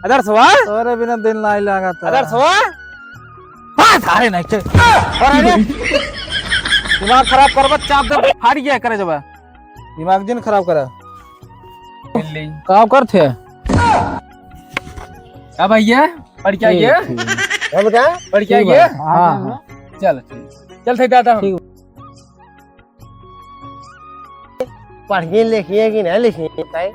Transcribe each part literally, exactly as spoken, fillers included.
आदर्शवा? तोरे बिना दिल नाहीं लागत है। आदर्शवा? बात आ रहे नहीं थे। और अरे, दिमाग खराब करबा, चाप दे, फाड़ गया करे जबा। दिमाग जिन खराब करा। काम करत है। अब आइए, पढ़ के आइए। ठीक, ठीक। अब क्या? पढ़ के ठीक आइए। बा। हाँ, हाँ। चल, ठीक। चल, थे दादा हम। ठीक। पढ़िए लिखिए कि नहीं लिखिए, ताई?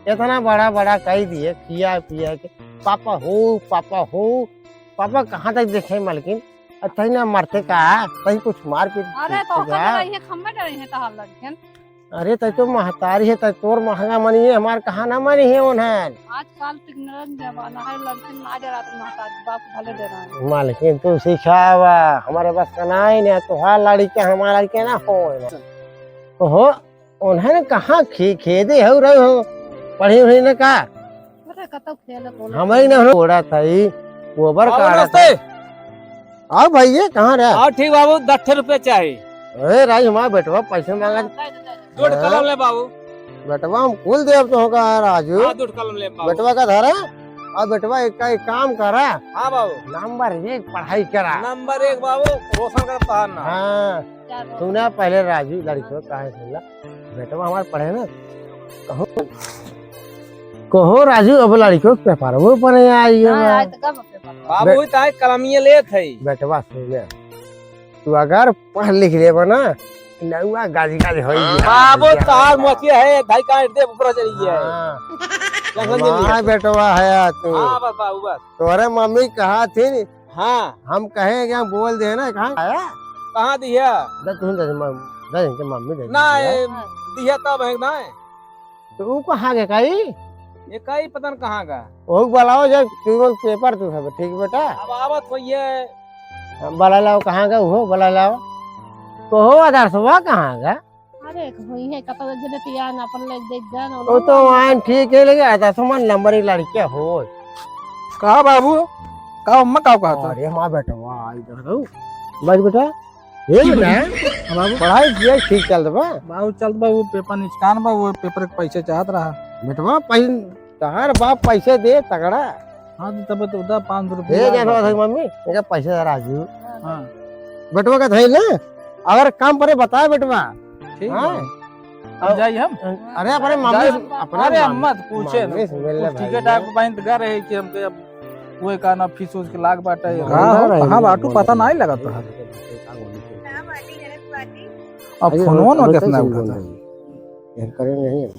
इतना बड़ा बड़ा कह दिए, खिया पिया के, "पापा हो, पापा हो।" पापा कहाँ तक देखे, मालकिन? अब तही ना मरते का, तही कुछ मार पीट अरे, तो हो ओकर जा। डराई है, खम्मा डराई है, तो हाल लड़कन। अरे, तै तो महतारी है, तै तोर महंगा मनी है, हमार कहाँ ना मनी है उन्हन। आजकल टेक्नोलॉजी जमाना है, लड़किन ना डरात महतारी, बाप भले डराए। मालकिन, तू सिखावा, हमारे बस का ना है ना, तोहार लड़के, हमार लड़के ना हो। ओहो, उन्हन कहाँ खे-, खेदे हो रहे हो, पढ़ी उढ़ी न का? अरे, कतौ खेल कोनो। हमारी ना हो, ओड़ा था ई, गोबर बाबू, काढ़ा था। नमस्ते। आओ भैया, कहाँ रहा? आओ ठीक बाबू, दस ठे रुपये चाही। अरे राज, हमारा बेटवा पैसे मांगा। हाँ, दे दे, दे दे। दो ठे कलम ले बाबू। बेटवा हम कुल देव तो होगा राजू। हाँ, दो ठे कलम ले बाबू। बेटवा का धरा, और बेटवा एक का एक काम करा। हाँ बाबू। नंबर एक पढ़ाई करा। नंबर एक बाबू, रोशन कर पहाड़ ना। हाँ, चार रोशन। सुना पहले राजू, लड़कियों काहे सुनला? बेटवा हमार पढ़े ना, कहो, कहो राजू, अब लड़कियों के पेपर वो पढ़े आई है ना, ना। आज तो कब पेपर? बाबू, बे- ताई कलमिया लेत है। बेटवा सुन ले, तू अगर पढ़ लिख लेबा ना, नौवा गाजी गाजी होई गया। बाबू, तार मोचिया है, धाई काट दे, ऊपर चली गया है। हाँ। जंगल में हमारा बेटवा है तू। हाँ, बस बाबू, बस। तोरे मम्मी कहा थी, हाँ। हम कहे क्या बोल दे ना, कहाँ आया? कहाँ दिया? दे तू दे, मम-, दे इनके मम्मी दे ना, दिया। ए, दिया तब है ना। तो ऊ कहाँ गए काई? ये काई पता न कहाँ का। ओहू बुलाओ जब तू लोग पेपर तू सब, ठीक बेटा? अब आवत होइए। हम बुला लाओ, कहाँ का हो, बुला लाओ। तो हो आदर्शवा कहाँ का? अरे, एक होई है, कतौ जने तिया न अपन ले देख जान, वो तो वाइन ठीक है, लेकिन आदर्शवा नंबर एक लड़के हो। का बाबू? का अम्मा का कहता? अरे, हमार बेटवा, आई इधर हो। बस बेटा, हे बेटा, हाँ बाबू। पढ़ाई किया ठीक चलत बा? बाबू चलत बा, वो पेपर निचकान बा, वो पेपर के पैसे चाहत रहा। बेटवा, पहले तहार बाप पैसे दे तगड़ा। हाँ, तो तब तो उदा पाँच सौ रुपया हे, जा लागत बा। मम्मी, इनका पैसे दे राजू। हाँ। बेटवा का धइल ना, अगर काम परे बताए बेटवा। ठीक हाँ। बा। अब जाई हम? अरे, अपने मम्मी जाई। से, अपने अरे, मम्मी, मत पूछे मम्मी ना। से मिलने कुछ भाई टिकट ने। आपको बहिन तो घर है कि हमके अब कोई का ना फीस उस के लाग बाटे। हाँ, कहाँ बाटू पता नहीं लगत है। अब अरे, फोनवा ना कितना उठा था? यार, करे नहीं है।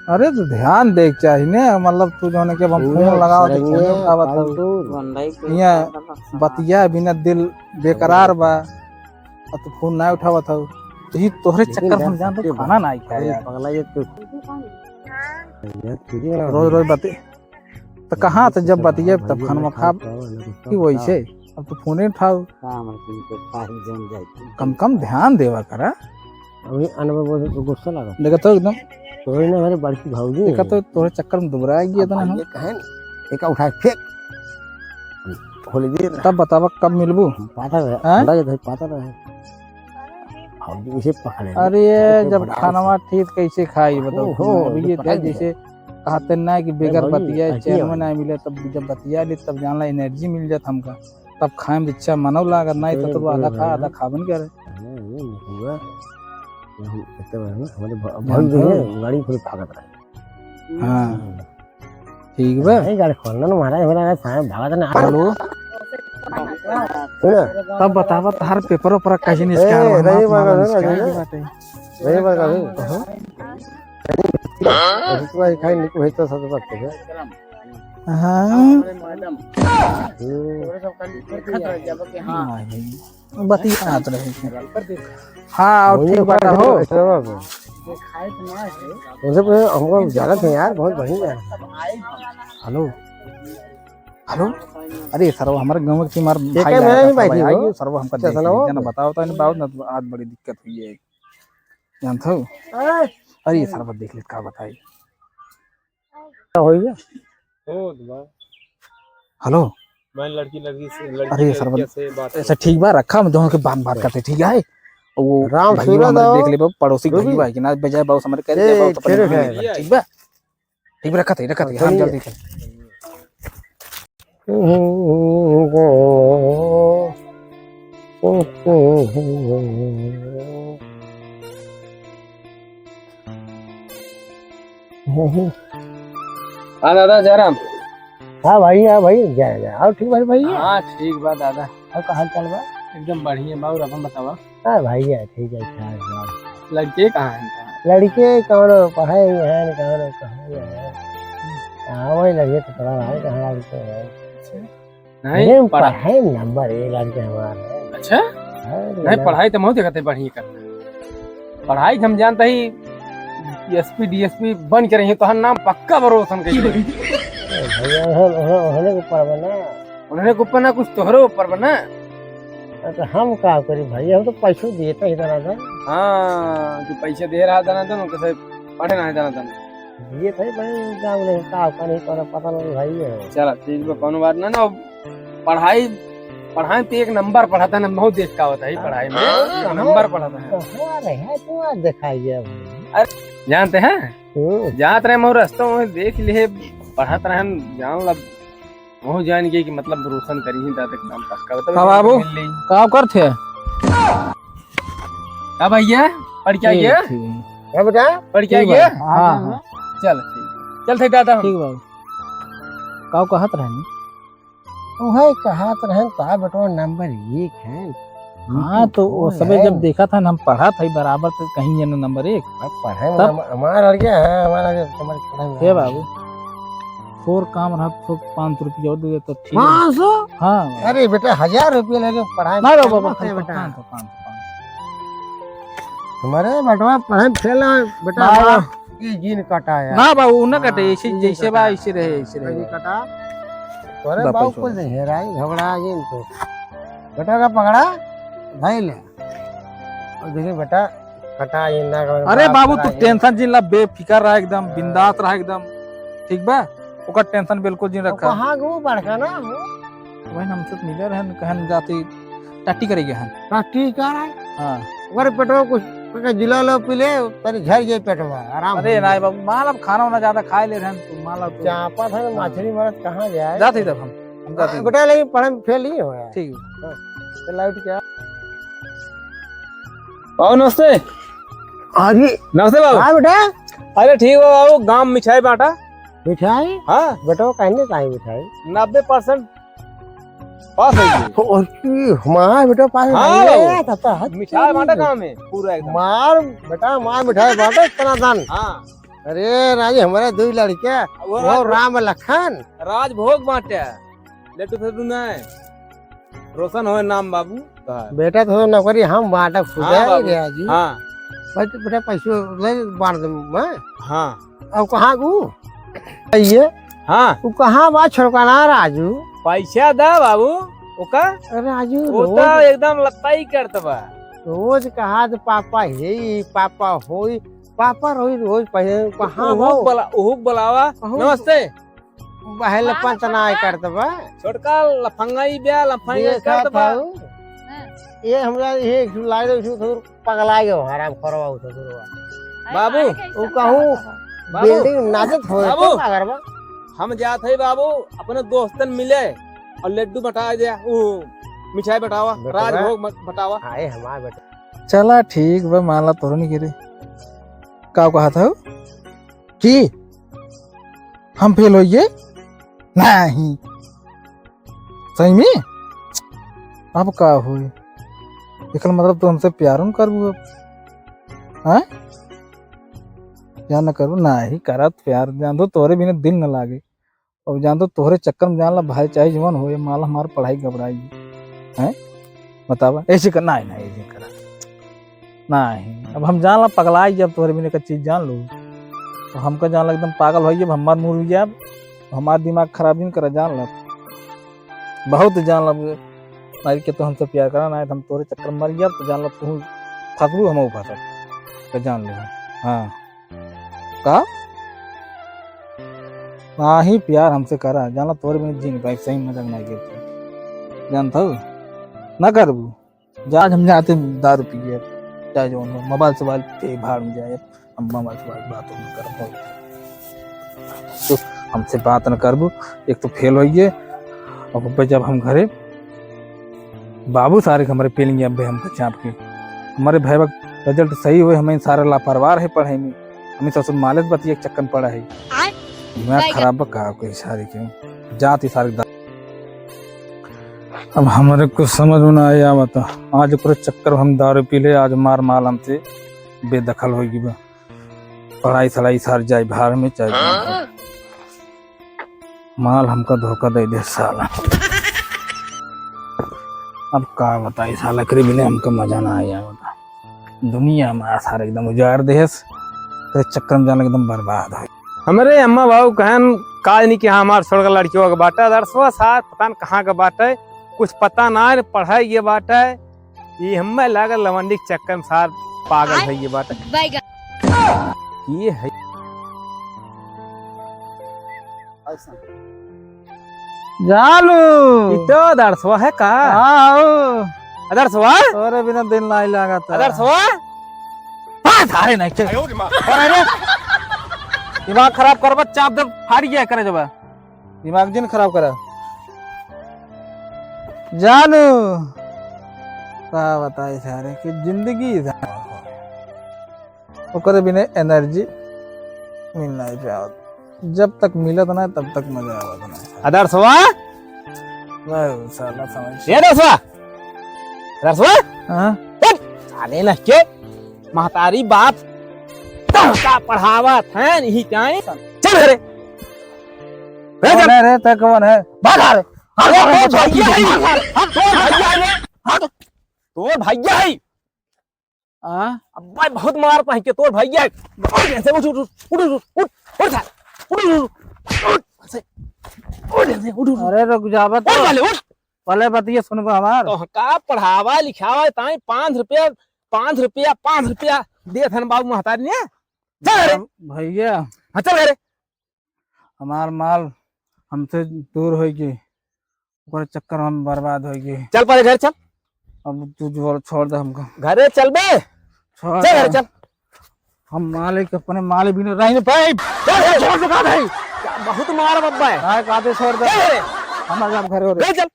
अरे, तो ध्यान दे के चाही ने, मतलब, तू जौन के अब हम पूरा फोन लगाओ तो सरेंगे फोन उठावत हऊ। फालतू। हियाँ बतिया बिना दिल बेकरार बा। अब तू फोन ना उठावत हऊ। तो ही तोहरे लेकिन चक्कर यार, में जान तो सच्चे खाना बात। ना आई खाया अरे, यार। पगला ये तो। रोज रोज बतिया। तो कहाँ से जब बतिया तब खाना खा कि वैसे। अब तो फोने उठाओ। का हमर किन के खाही जौन जाई। कम कम ध्यान देवा करा। अभी अनबर बहुत गुस्सा लगा। देखा तो एकदम। तोरे ना हमारे बड़की भौजी देखा हैं। तो तोरे चक्कर में दुबरा गया था ना। ये कहें, एक उठा के फेंक। खोल दे ना। तब बतावा कब मिलबू? पाता रहे, हैं? अंडा जैसे पाता रहे। भौजी इसे पकड़े। अरे, ये जब खानवा ठीक कैसे खाई, बताओ? ओहो, अब ये पकड़ था लिया। जैसे कहते ना कि अरे बेगर भौजी, बतिया, ऐसी चैन में है। ना मिले, तब जब बतिया ली, तब जानला एनर्जी मिल जात हमका। तब खाए में इच्छा मनव लागत, नहीं तो, तो आधा खा, आधा खाबे न करे। हाँ, ये नहीं हुआ। हम इतने बार ना, हमारे भ-, जानते भौजी हो? है, गाड़ी पूरी भागत रहे। हाँ। ठीक बा। नहीं, गाड़ी खोलना ना, महाराज, मेरा साहब भागत ना। हेलो। सुन। तब बतावा, तोहार पेपर ओपर कैसे निष्कार ए, बा? रही हमार बात है ना, निष्कार रही। बाटे। रही बात है। कहो। अरे, तू भाई खाई निक भाई तो सब बात है। हाँ। हम्म। नहीं, बतियात रहे थे। हाँ, और वही ठीक बात हो। ऐसा बात है। उनसे पूछे, हमको जानत है यार, बहुत बढ़िया है। हेलो। हेलो। अरे सरवा, हमारे गाँव के हमार भाई मेरा लगा नहीं था, भाई, भाई हो? सरवा हमका देख लिया, ना बताओ तो नहीं, बाबू, ना तो आज बड़ी दिक्कत हुई है। जानत हो? अरे, ये सरवा देख ले, का बताई। का होई बे? हेलो। मैं लड़की, लड़की से, लड़की अरे, लड़किया सरवन, से बात ऐसा ठीक बा, रखा, हम दोनों के बात, बात करते, ठीक है? वो राम भाई सूरत हमारे आओ। देख ले, बाबू, पड़ोसी भाई बा कि ना, बजाय बाबू हमारे कह दे, ए, बाबू, तो फिर अपने है। ठीक बा? ठीक बा, रखत है, रखत है, हाँ, हम चलिए। जल्दी चल। हाँ दादा, जयराम। हाँ भाई, हाँ भाई, जय, जय। और ठीक बाटे भाई? हाँ, ठीक बा दादा। और का हाल चाल बा? एकदम बढ़िया बा, और अपन बतावा? हाँ भाई, ये ठीक है, ठाक बा। लड़के कहाँ हैं? लड़के कौनो पढ़े ही हैं, कौनो कहाँ हैं। हाँ, वही लड़के तो पढ़ा रहा है, कहाँ लड़के हैं। अच्छा। नहीं, अरे, पढ़ा- पढ़ाई में नंबर एक लड़के हमारे हैं। अच्छा? हाँ, नहीं, नंबर- पढ़ाई तो मैं देखत है बढ़िया करता है। पढ़ाई हम जानता ही, एसपी डीएसपी बन के रही, तोहर नाम पक्का बा रोशन कइले। ए भैया, उन्हों-, उन्हों-, उन्होंने के ऊपर बा ना। उन्होंने के ऊपर ना, कुछ तोहरे ऊपर बा ना। अरे तो हम का करी भैया, हम तो पैसो देते ही दनादन। हाँ, तू पैसे दे रहा दनादन, उनके से पढ़े ना है दनादन। दिए थे भाई, का बोले, का, का नहीं, तोरा पता नहीं भाई है। चला, ठीक बा, कौनो बात ना, ना, पढ़ाई, पढ़ाई तो एक नंबर पढ़ाता ना, बहुत देख का होता है पढ़ाई में, हाँ, एक नंबर हाँ। पढ़ाता है। तो हुआ रहे है, तो आज दिखाई गया भाई। अरे, जानते हैं? हम्म। जात रहे हम रस्ता में देख लिए, पढ़त रहे हम, जान लब, वहू जान गए कि मतलब रोशन करी ही दादा के नाम पक्का। बताओ हाँ बाबू, मिल ली। का करत है? का भैया, पढ़ के ठीक, आइए। ठीक। क्या बेटा? पढ़ के ठीक आइए। बा। हाँ, हाँ। चल ठीक। चल थे दादा हम। ठीक बाबू। का कहत रहनी? उहे कहत रहन, का बेटवा नंबर एक है। हाँ, तो वो सबे जब देखा था ना, हम पढ़ा था ही बराबर, तो कहीं ये ना नंबर एक। अब पढ़े में तब? हम-, हमारा लड़का है, हमारा लड़का हमारे पढ़े में हे है। बाबू, थोर काम रहा, थोर पाँच सौ रुपया और दे दे तो ठीक है। पाँच सौ? हाँ। अरे बेटा, हजार रुपया लगे पढ़ाई में, ना बाबू, कितना बाबू, है बेटा? पाँच सौ, पाँच सौ, पाँच सौ। हमारे बेटवा पढ़े में फेल है, बेटा, ना, ना। बाबू। ई जीन कटाया। ना बाबू, ऊ ना हाँ, कटे, ऐसे ई जीन जैसे बा, कटाया। ऐसे रहे, ऐसे रहे। अभी कटा। अरे दा बाबू, पैसा कुछ दे। नहीं हेराई, घबरा गई तो। बेटा का पकड़ा, भाई ले। और देखिए बेटा, कटा ये ना, अरे बाप बाबू, कटा तू ये। टेंशन जिन ला, बेफिकर रहा एकदम, हाँ। बिंदास रहा एकदम, ठीक बा? ओकर टेंशन बिल्कुल जिन तो रखा। कहाँ गो बड़का ना हो? वही हमसे मिले रहन, कहन जाती टट्टी करे गए हन। टट्टी का है? हाँ। ओकर पेटवा कुछ, कुछ जिला लो पी ले, तनी झर जाए पेटवा, आराम अरे हो जाए। नाई बाबू, माल अब खाना वाना ज्यादा खाए ले रहन, तू माल अब तू चापत है, हाँ। मछली मरत कहाँ जाए? जाते ही तब हम, हम जाते हाँ, ही। बेटा, लेकिन पढ़े में फेल ही हो यार। ठीक है। हाँ, तो लाइट क्या? बाबू नमस्ते। हाँ जी। नमस्ते बाबू। हाँ बेटा। अरे ठीक बा बाबू, गाँव में मिठाई बांटा। मिठाई? हाँ। बेटवा कहने का है मिठाई? नब्बे परसेंट पास हो गई। ओ, ओ, हमारा बेटा पास हो गया। हाँ, बाबू। तब तो हद मिठाई बांटा गाँव में, पूरा एकदम। मार, बेटा, मार मिठाई बांटा इतना दान। हाँ। अरे, राजी, हमारे दो लड़के, वो वो राज-, राम लखन। राजभोग बांटे। लड्डू फड्डू नहीं। रोशन होए नाम बाबू। बेटा, तो नौकरी हम बांटा खुदा हाँ, ही बाबू। गया जी। हाँ। बस बेटा, पैसे ले बांट दे मैं। हाँ। अब कहाँ गू? ये? हाँ। तू कहाँ बा छोटका ना राजू? पैसा दा बाबू, ओका? अरे राजू, वो रोज तो एकदम लत्ता ही करत बा। रोज कहा तो पापा हे, पापा होई, पापा रोई रोज पैसे, कहाँ उहुक बा? बला-, उहुक बुलावा। कहूँ? नमस्ते। बहल पंच ना करत बा। छोटका लफंगा ही बा, लफंगा ये करत बा। था। हाँ। ये हमरा ये लाग दो, पगला गयो हराम खोरवा उठो दुरवा। बाबू, वो कहूँ बाबू, बिल्डिंग नाचत होए बाबू, तो अगर बा। हम जात है बाबू, अपने दोस्तन मिले और लड्डू बटा दे, वो मिठाई बटावा, बेटवा। राजभोग मत बटावा। आए हमार बेटा। चला ठीक बा, माला तोरन गिरे। का कहा था? की हम फेल होइए? नहीं। सही में? अब का होई? एकर मतलब तू हमसे प्यार न करबू अब? हाँ? प्यार न करबू? नाही करत प्यार। जान दो तोहरे बिना दिल न लागे। अब जान दो तोहरे चक्कर में जान ला भाई चाहे जवन होए, माला हमार पढ़ाई घबराई। हैं? बतावा, ऐसे कर, नाही, नाही, ऐसे कर। नाही, अब हम जान ला पगलाई, जब तोहरे बिना एक चीज जान लो, तो हमका जान ला एकदम पागल होई, जब हमार मूड हुई जाब, तो हमार दिमाग खराब नहीं करा, जान ला। बहुत जान ला, नारी के तो हमसे प्यार करा ना, हम तोहरे चक्कर में मर गया, तो जान ला तू फंसबू, हम फंसब, तो जान लो। हाँ। का? नाही प्यार हमसे करा, जान ला तोहरे बिना जी नहीं पाए, सही मजाक नहीं करते। जानता हो? ना करबू। जा, आज हम जाते हैं दारू पिए, चाहे जो हो, मोबाइल सोबाइल के भाड़ में जाए, हम मोबाइल सोबाइल बात नहीं करब। तो हमसे बात न करबू, एक तो फेल होइए। अब अब्बे जब हम घरे, बाबू सारे के हमरे पेलिंगे अब्बे हमके चाप के। हमरे भैया रिजल्ट सही होए, हमें सारे लापरवाह है पढ़ाई में, हमें ससुर मालिक बतिया के चक्कर में पड़ा है। आय। दिमाग खराब बा का कोई सारे के, जात ही सारे दा-, अब हमरे कुछ समझ में ना आया बता, आज ओकरे चक्कर में हम दारू पी ले, आज मार माल हमसे बेदखल हो गई बा। पढ़ाई सड़ाई सर जाए, बाहर में चाहे हाँ? माल हमका धोखा दे दे साला। अब का बताई साला, एकरे बिना हमका मजा ना आया बता। दुनिया में सारे एकदम उजाड़ देस, तेरे चक्कर में जान एकदम बर्बाद हो। हमरे अम्मा बाबू कहन काज नहीं कि हाँ, हमार छोड़ के लड़कियों के बाटे, अदरसवा सार पता न कहाँ के बाटे, कुछ पता ना है, पढ़ाई ये बाटे, ये हमें लागल लवंडी के चक्कर में सार पागल आय। है ये बाटे। बैगन। ये है। जानू। ई तो अदरसवा है का? हाँ, हो। अदरसवा? तोरे बिना दिल नाई लागत। अदरसवा? हाँ, सारे नहीं, चल। अरे रे, दिमाग खराब करबा, चाप दे, फाड़ गया करे जबा। दिमाग जिन खराब करा। जानू, का बताई सारे कि जिंदगी ओकरे बिना एनर्जी मिल नाई पावत। जब तक मिलत ना, तब तक मजा आवत ना। अदरसवा? नहीं, साला समझ। ये अदरसवा? अदरसवा? हाँ? हट! साले ना के महतारी बाप तोहका पढ़ावत है, नहीं जाए। चल घरे। घरे चल। कौन है रे? तै कौन है? भाग घरे। अरे, तोर भैया है। हम तोर भैया है। हाँ, तो तोर भैया है। आ? अब्बा, बहुत मारत है के तोर भैया। उठ, उठ, उठ, उठ, उठ, उठ, उठ, उठ, उठ, उठ, उठ, उठ, उठ, उठ। अरे रुक जाबा तो। उठ, पहले उठ। पहले बतिया सुनबा हमार। तो का पढ़ावा लिखावा ताई पाँच रुपया, पाँच रुपया, पाँच रुपया देत हन बाबू महतारी ने। चल रे। भैया। हाँ, चल रे। हमार माल हमसे दूर होई के ओकरे चक्कर में हम बर्बाद हो गए। चल पहले घर चल। अब तू जो छोड़ दे हमको। घरे चल बे। छोड़ चल दे। घर चल। हम मालिक अपने मालिक बिना रह नहीं पाए। चल घर। छोड़ दे, का भाई? बहुत मार बब्बा है। काय काते छोड़ दे। चल घरे। हम आज आप घरे हो रहे। ले चल।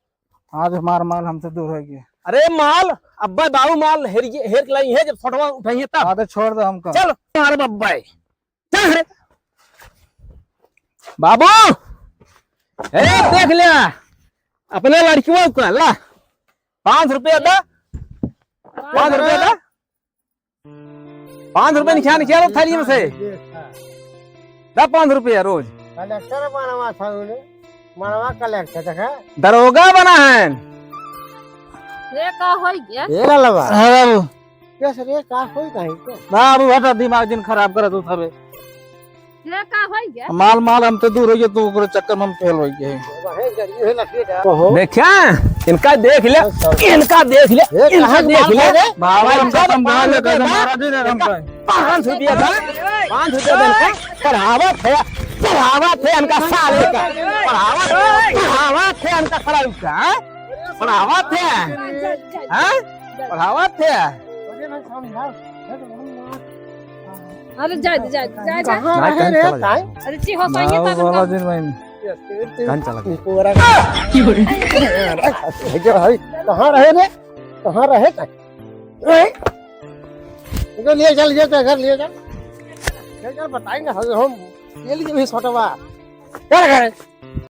आज हमार माल हमसे दूर हो गए। अरे माल, अब्बा बाबू माल हेर, हेर के लाई है, जब फोटो उठाइए तब। काते छोड़ दे हमको। चल, मार बब्बा है। चल रे। बाबू, ए, देख लिया, अपने लड़कियों का ला, पाँच रुपया दा, पाँच रुपया दा, पाँच रुपया निकाल, निकाल थाली में से, दा पाँच रुपया रोज। कलेक्टर बनवा था उन्हें, मनवा कलेक्टर देखा। दरोगा बना है। ये का होई गया? ये ला लबा। हाँ बाबू। कैसे रे, का होई कहीं के? बाबू हटा, दिमाग जिन खराब करत तू सबे। ये का होई गया? माल, माल हमसे दूर होइए, तू ओकरे चक्कर में हम फेल होइए। वहे जरिए है लकड़ी का। ओहो। देखा, इनका देख ले, अच्छा। इनका देख ले, ये इनका कहाँ देख ले। माल है रे? बाबा, हमका इनका समझा ले, पाँच रुपया कैसे दा, मारा जी ने इनका हमका। पाँच रुपया दा, पाँच रुपया दा इनका। पढ़ावत है, पढ़ावत है इनका साले का। पढ़ावत, पढ़ावत है इनका साले का, हाँ? पढ़ावत है, हाँ? पढ़ावत है। अरे जाए दे, जाए दे, जाए दे। कहाँ रहे रे ताई? अरे जी हो, सही है, बाबा जी। कान चला गया। कहाँ रहे रे? कहाँ रहे ताई? ए? इनको लिए चल, ये तो घर लिए चल। ले चल, बताएंगे हम, हम ये लिए भी छोटा बा। चल घर।